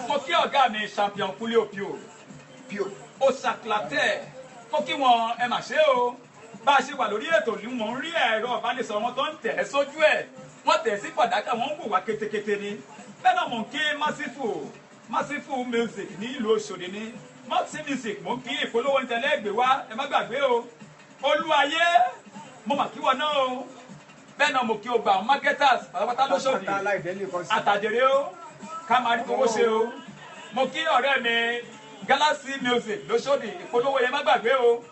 Mo kí ọ̀gá mi champion Kúnlé Òpìò ó ṣàkìlàtẹ̀, mo kí wọn ẹ mà ṣe o. Bá a ṣe wà lórí ètò ni mò ń rí ẹ̀rọ ìbánisọ̀rọ̀ wọn tó ń tẹ̀ ẹ́ sójú ẹ̀, wọ́n tẹ̀ sí fàdákà, wọ́n ń wò wá kétékété ni. Bẹ́ẹ̀ náà mò ń kí Merciful Music ní ìlú Òṣòdì ní Mercy Music, mò ń kí ìpolówó ní tẹ́lẹ̀ wá, ẹ má gbàgbé o. Olúwayé mo mà kí wọn náà o. Bẹ́ẹ̀ náà mo kí o gba àwọn marketers pátápátá lóṣòdì àtàjèrè o, ká máa rí tówó ṣe o. Mo kí ọ̀rẹ́ mi Galaxy Music lóṣòdì, ìpolówó yẹn má gbàgbé o.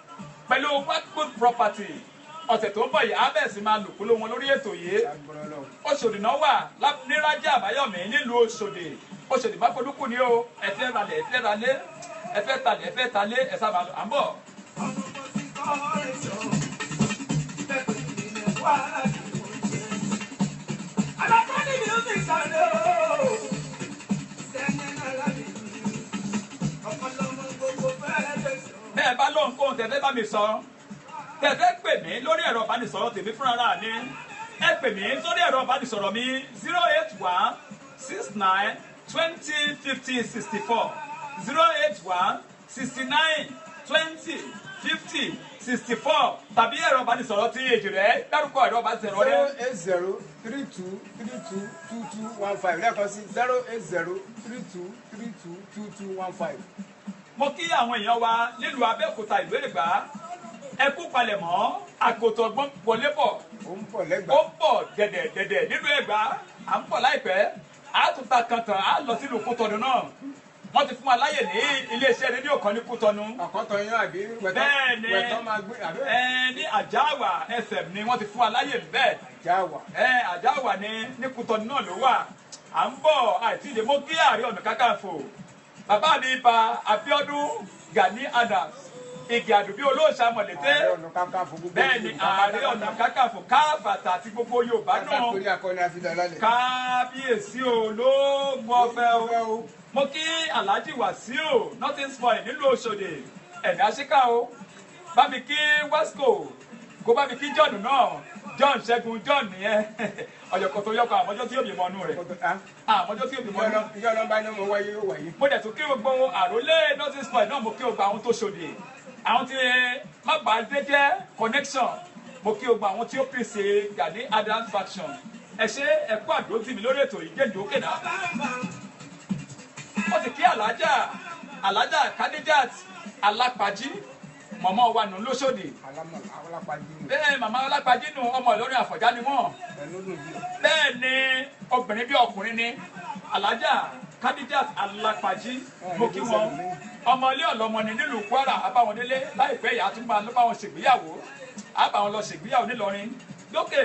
Pẹ̀lú Whitewood Property ọ̀sẹ̀ tó ń bọ̀ yìí abẹ́ẹ̀sì máa lò kúló wọn lórí ètò yìí. Òṣòdì náà wà ní Rájí Àbáyọ̀mí nílùú Òṣòdì. Òṣòdì máfolúkù ni o. Ẹ fẹ́ ralẹ̀, ẹ fẹ́ ralé, ẹ fẹ́ talẹ̀, ẹ fẹ́ talé, ẹ sábà à ń bọ̀. Bẹ́ẹ̀ bá lóhùn kóhun tẹ̀fẹ́ bá mi sọ, tẹ̀fẹ́ pè mí lórí ẹ̀rọ ìbánisọ̀rọ̀ tèmi fúnra mi, ẹ pè mí sórí ẹ̀rọ ìbánisọ̀rọ̀ mi 081 69 20 50 64, 081 69 20 50 64, tàbí ẹ̀rọ ìbánisọ̀rọ̀ tí èjì rẹ̀ dárúkọ ẹ̀rọ ìbánisọ̀rọ̀ rẹ̀ 080 32 32 22 15, lẹ́ẹ̀kan sí 080 32 32 22 15. Mo kí àwọn èèyàn wa nílùú Abẹ́òkúta ìlú Ẹ̀gbá, ẹ kú palẹ̀mọ́ àkótó ọgbọ́n wọlé bọ̀, ó ń bọ̀ lẹ́gbàá, ó ń bọ̀ dẹ̀dẹ̀dẹ̀dẹ̀ nílùú Ẹ̀gbá, à ń bọ̀ láìpẹ́, à tún ta kàntàn, à lọ sílùú Kútọ́nù náà. Wọ́n ti fún wa láyè ní iléeṣẹ́ rédíò kan ní Kútọ́nù. Ọ̀kọ́tọ̀ yín àbí wẹ̀tọ́ máa gbé àbí. Ní Àjáwà FM ni wọ́n ti fún wa láyè bẹ́ẹ̀. Àjáwà. Àjáwà ní Kútọ́nù náà ló wà. À ń bọ̀ àìtí ìdè. Mo kí Ààrẹ Ọ̀nà Kakanfò, bàbá mi ba Abíọ́dún Gani Adams, Igi Àdùbí olóòṣà mọ̀lẹ́tẹ́. Bẹ́ẹ̀ ni Ààrẹ Ọ̀nà Kakanfò káfàtà àti gbogbo Yorùbá náà. Kábíyèsí o lóògùn ọ̀fẹ́ o. Mo kí Alhaji Wasiu nothing spoil nílùú Òṣòdì, ẹ̀mí àṣìká o. Bá mi kí Wasco, kó bá mi kí John náà, John Ṣẹ́gun John nìyẹn. Ọ̀yọ̀kọ̀ tó yọkọ̀ àmọ́jọ́ tí yóò bí mọ́nú rẹ̀, àmọ́jọ́ tí yóò bí mọ́nú. Ìjọ ló ń bá iná mo wáyé yóò wáyé. Mo dẹ̀ tún kí gbogbo àrólé nothing spoil náà, mo kí gbogbo àwọn tó ṣòdì, àwọn tí má bàa dé jẹ́ connection, mo kí gbogbo àwọn tí ó pèsè Gani Adams faction. Ẹ ṣe ẹ kú àdúró tì mí lórí ètò yìí, jẹ́ǹdó kẹ̀dá. Wọ́n ti kí Alájà Kadijat Alápàjí, mọ̀mọ́ wa nù lóṣòdì. Bẹ́ẹ̀ màmá Alápàjí nù, ọmọ Ìlọrin Àfọ̀njá ni wọ́n. Bẹ́ẹ̀ ni obìnrin bí ọkùnrin ni Alájà Kadijat Alápàjí, mo kí wọn. Ọmọ ilé ọlọ́mọ ni nílùú Kwara, àbáwọn délé láìpẹ́ yìí, àtúgbà ló bá wọn ṣègbéyàwó, àbáwọn lọ ṣègbéyàwó nílọrin lókè.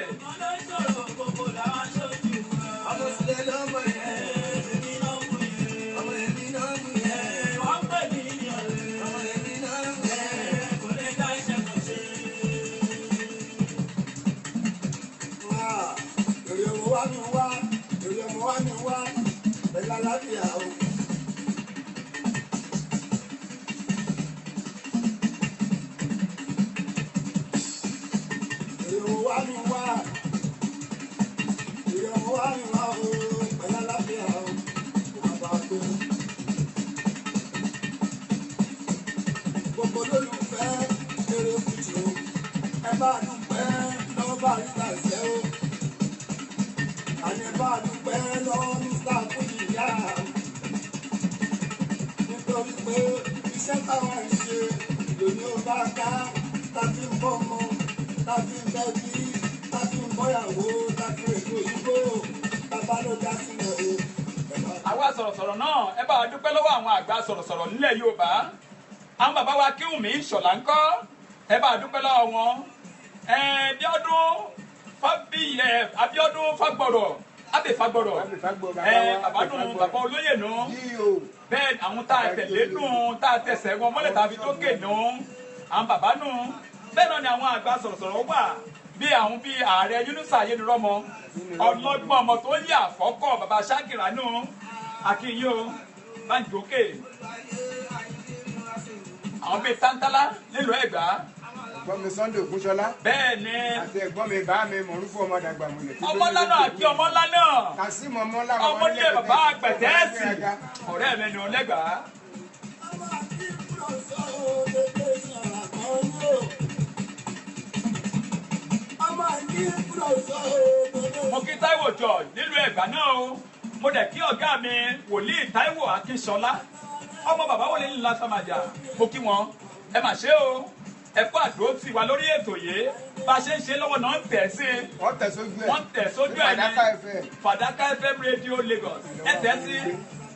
Àwa sọ̀rọ̀sọ̀rọ̀ náà ẹ bá wa dúpẹ́ lọ́wọ́ àwọn àgbà sọ̀rọ̀sọ̀rọ̀ nílẹ̀ Yorùbá. Àwọn bàbá wa Kíwùmí Ìṣọ̀lá ńkọ́, ẹ bá wa dúpẹ́ lọ́wọ́ wọn. Abíọ́dún Fagbọ̀rọ̀, Abẹ́ Fagbọ̀rọ̀, bàbá nù, bàbá olóyè nù. Bẹ́ẹ̀ àwọn tá a tẹ̀lé nù, tá a tẹsẹ̀ wọn mọ́lẹ̀ tàbí tó kè nù, àwọn bàbá nù. Bẹ́ẹ̀ náà ni àwọn àgbà sọ̀rọ̀sọ̀rọ̀ wà bí àwọn bíi ààrẹ Yunusa Ayédúrọ́mọ, ọlọ́gbọ́n ọmọ tó yà fọ́kọ̀ bàbá Ṣákìrà nù. Akínyó bá ń jókè àwọn bíi tántálá nílùú Ẹ̀gbá. Ẹ̀gbọ́n mi Sunday Ògúnṣọlá. Bẹ́ẹ̀ ni. Àti ẹ̀gbọ́n mi bá mi Mọ̀rúfù ọmọ dàgbà múlẹ̀. Ọmọlá náà kí ọmọlá náà. Kàsímù ọmọlá ọmọdé bàbá àgbẹ̀tẹ́ẹ̀sì ọ̀rẹ́ mi ni ọlẹ́gbàá. Mo kí Táíwò George nílùú Ẹ̀gbá náà o. Mo dẹ̀ kí ọ̀gá mi wòlíì Táíwò Akínṣọlá, ọmọ bàbá wòlíì ńlá Sàmàjà. Mo kí wọn, ẹ mà ṣe o, ẹ kú àdúró tì wá lórí ètò yìí. Bá a ṣe ń ṣe lọ́wọ́ náà ń tẹ̀ sí i. Wọ́n tẹ̀ sójú ẹ̀. Wọ́n tẹ̀ sójú ẹ̀ ní Fàdákà FM. Fàdákà FM Radio Lagos. Ẹ tẹ̀ sí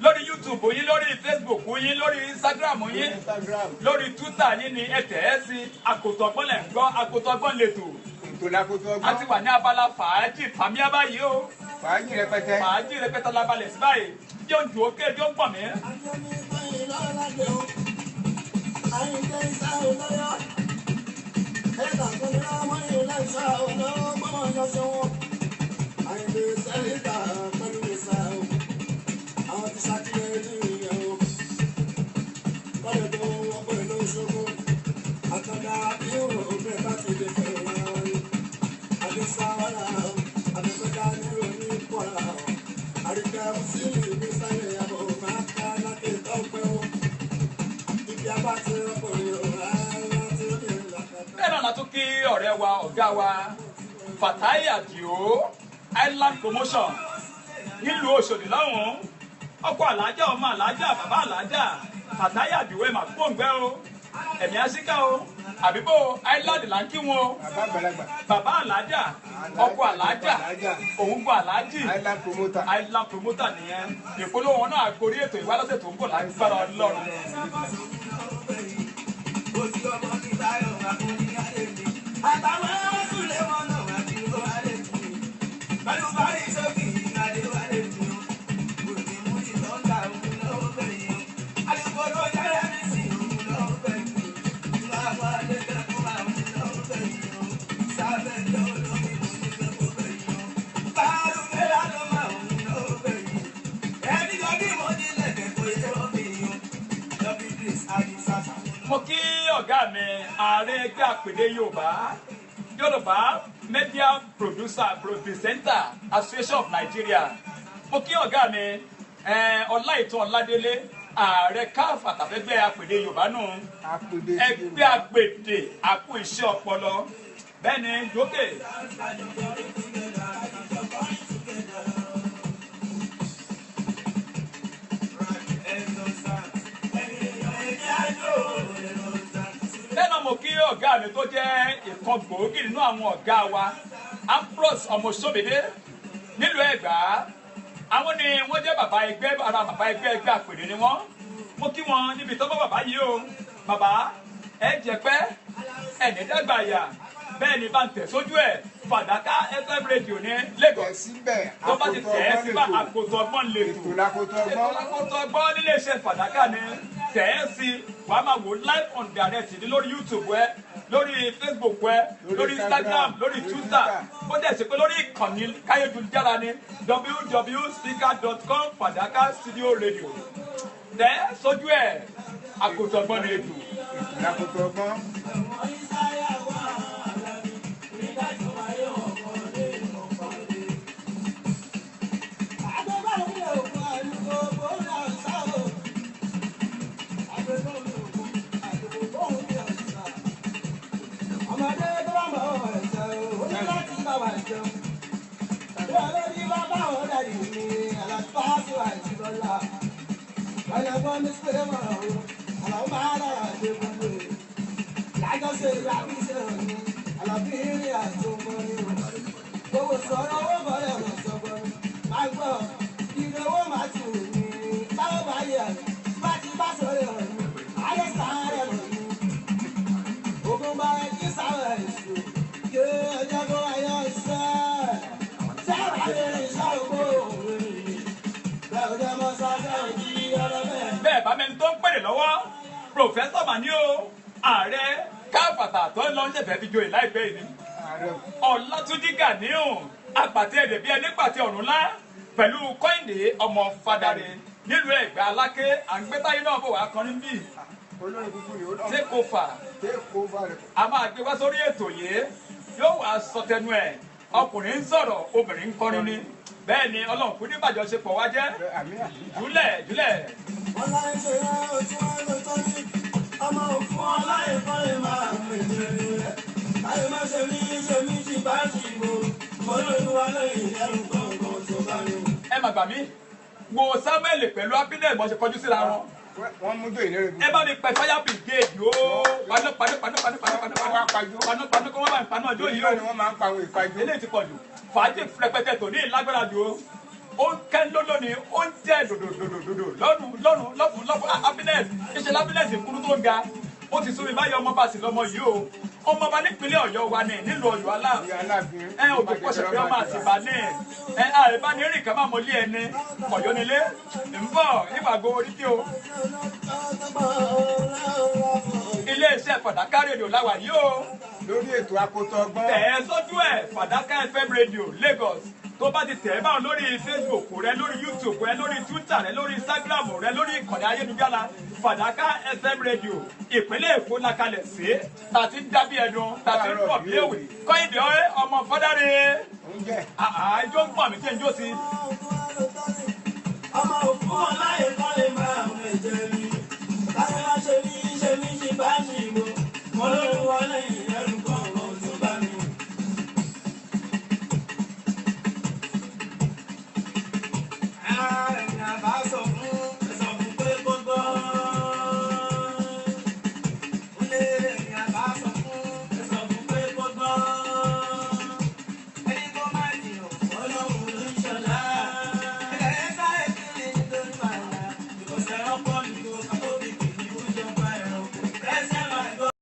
lórí YouTube yín, lórí Facebook yín, lórí Instagram yín, Instagram. lórí Twitter yín ni ẹ tẹ̀ ẹ́ sí. Àkòtò ọgbọ́n lẹ̀ ń gbọ́, Àkòtò ọgbọ́n lètò. Ètò làkòtò A ti ọgbọ́n. wà ní abala fàájì fàmíà báyìí o. Fàájì rẹpẹtẹ. Fàájì rẹpẹtẹ la balẹ̀ sí báyìí. Yóò ju òkè yóò pọ̀ mí. Bẹ́ẹ̀ náà la tún kí ọ̀rẹ́ wa, ọ̀gá wa Fatai Adio, Island Promotion nílùú Òṣòdì lọ́hùn-ún. Ọkọ àlàájá, ọmọ àlàájá, bàbá àlàájá Fatai Adio, ẹ̀ mà gbóǹgbẹ́ o, ẹ̀mí àṣìká o, àbíbò Island là ń kí wọn o. Bàbá àgbàlagbà. Bàbá àlàájá, ọkọ àlàájá, òun gbọ́ àlàájì. Island promoter. Island promoter nìyẹn. Ìpolówó wọn náà gorí ètò ìwá lọ́sẹ̀ tó ń bọ̀ lágbára Ọlọ́run. Mo kí ọ̀gá mi, ààrẹ ẹgbẹ́ àpèdè Yorùbá, Yorùbá Media Producer Presenter Association of Nigeria. Mo kí ọ̀gá mi Ọláìtàn Ọládélé, ààrẹ CAF àtàfẹ́gbẹ́ àpèdè Yorùbá nù. Àpèdè. Ẹgbẹ́ àpèdè àkú iṣẹ́ ọpọlọ. Bẹ́ẹ̀ ni jókè. Bẹ́ẹ̀ náà mo kí ọ̀gá mi tó jẹ́ ìkan gbòógì nínú àwọn ọ̀gá wa, Ambrose Ọmọṣọ́bìdé nílùú Ẹ̀gbá. Àwọn ni wọ́n jẹ́ bàbá ẹgbẹ́, ara bàbá ẹgbẹ́ ẹgbẹ́ àpèrè ni wọ́n. Mo kí wọn níbi tó bá bàbá yìí o. Bàbá ẹ jẹ pẹ́, ẹ̀ní dàgbà yà. Bẹ́ẹ̀ ni bá ń tẹ̀ sójú ẹ̀, Fàdákà FM Radio ní Lagos. Tẹ̀ síbẹ̀. Tó bá ti Àkòtò tẹ̀ ẹ́ ọgbọ́n síbà, lètò. Àkòtò ọgbọ́n lètò. Ètò làkòtò Ètò ọgbọ́n. làkòtò ọgbọ́n nílé iṣẹ́ Fàdákà ni. Tẹ̀ ẹ́ sí, wàá máa wò live on direct ní lórí YouTube ẹ, lórí Facebook ẹ, lórí Instagram, lórí Twitter. Ó dẹ̀ ṣe pé lórí ìkànnì káyélujára ni www.speaker.com Fàdákà Studio Radio. Tẹ̀ ẹ́ sójú ẹ̀, Àkòtò ọgbọ́n ni ètò. Ètò làkòtò ọgbọ́n. Ọmọdé tó bá mọ̀ ẹ̀sẹ̀ o, ó ní láti bá wa jẹun. Bí olórí bá bá wọn dàdí mi, àlàfáàsì wà ìjìbọlá. Ọ̀yọ̀gbọ́n mi pé mọ̀ o, àlọ́ máa dára dé gbogbo ẹ̀. Lájọ́sẹ̀ lábísẹ̀ òní, àlọ́bí rí àtúngbọ̀n ni o. Gbogbo sọ̀rọ̀ owó bọ̀rẹ̀ ọ̀rọ̀ sọ̀gbọ̀n. Máa gbọ́, ìrè owó máa tù mí. Báwo bá yẹ, bá ti bá sọ̀rọ̀ ọ̀run, ayé sáré mọ̀ ní. Ogun bá ẹ kí sáré èso, kí ọjọ́ kó ayọ̀ ṣẹ́. Sábà lè rìn sáré òwe. Bẹ́ẹ̀ ọjọ́ mọ́ sáré òjì ọ̀rọ̀ bẹ́ẹ̀. Bẹ́ẹ̀ bá mẹni tó ń pèrè lọ́wọ́, Pòfẹ́sọ̀ mà ní o, ààrẹ káfàtà tó ń lọ ń ṣẹ̀fẹ̀ fi joyè láìpẹ́ yìí ni. Ààrẹ. Ọlátúnjí Gàníù, àpàtẹ èdè bíi ẹni pàtẹ ọ̀run ńlá pẹ̀lú Kọ́ìndé ọmọ Fadare nílùú Ẹ̀gbá Aláké. À ń gbé táyé náà bò wá kọrin bí. Olórin kúkú ni ó Take over. Take over record. A máa gbé wá sórí ètò yìí, yóò wá sọ tẹnu ẹ̀. Ọkùnrin ń sọ̀rọ̀, obìnrin ń kọrin ni. Bẹ́ẹ̀ ni, Ọlọ́run kú ní bàjọ́ṣepọ̀ wá jẹ́. Àmín, àmín. Jùlẹ̀ jùlẹ̀. Wọ́n láì ṣe rẹ̀ ojú wọn ló tọ́ ní. Ọmọ òfin ọláìkọ́ lè máa pèsè rẹ̀. Láyé má ṣe mí ṣe mí ṣì bá ṣì bò. Mo lóyún wa lóyún ẹrù gbọ̀ngàn tó bá mi. Ẹ má gbà mí wo Samuel pẹ̀lú Abinel bọ́n ṣe kọjú síra wọn. Wọ́n mú dòyìn lérè. Ẹ bá mi pẹ fire brigade o. Paná paná paná paná paná paná. Wọ́n wá pajú. Paná paná, kó wọ́n bá mi paná ọjọ́ yìí Yìí o. ni wọ́n máa ń pa àwọn ìpajú. Eléyìí ti pọ̀ jù. Fàájì rẹpẹtẹ tòní lágbára jù o. Ó ń kẹ́ lólóni, ó ń jẹ́ dòdòdòdòdò lọ́rùn lọ́rùn lọ́fun lọ́fun. Ah, Happiness ìṣe happiness kúrú tó ń ga. Ó ti sún mi báyìí. Ọmọ bá sì lọ́mọ yìí o, ọmọ bá nípínlẹ̀ Ọ̀yọ́ wa ní nílùú Ọ̀yọ́ Aláàfin. Ìyá Aláàfin. Ẹ òjò pọ̀ṣẹ̀ pé ọmọ àtìbá ní ẹ àìbá ní rìn ká má mọlé ẹni Ọ̀yọ́ nílé ń bọ̀ ìwàgbọ́ orí tí o. Iléeṣẹ́ Fàdákà Rédíò láwà yìí o. Lórí ètò Akoto Ọgbọ́n. Tẹ̀ ẹ́ sójú ẹ̀, Fàdákà FM Radio Lagos. Tó bá ti tẹ̀ ẹ́ báwọn lórí Facebook rẹ, lórí YouTube rẹ, lórí Twitter rẹ, lórí Instagram rẹ, lórí ìkànnì ayélujára, Fàdákà FM Radio, ìpínlẹ̀ Èkó la kalẹ̀ sí, tàti ń dábí ẹdun, tàti ń rọ̀ bí èwe. Kọ́hìndé ọmọ fọ́dáre. Oúnjẹ. Àjọ ń pọ̀ mí tí ń jó sí. Ọ̀gbọ́n.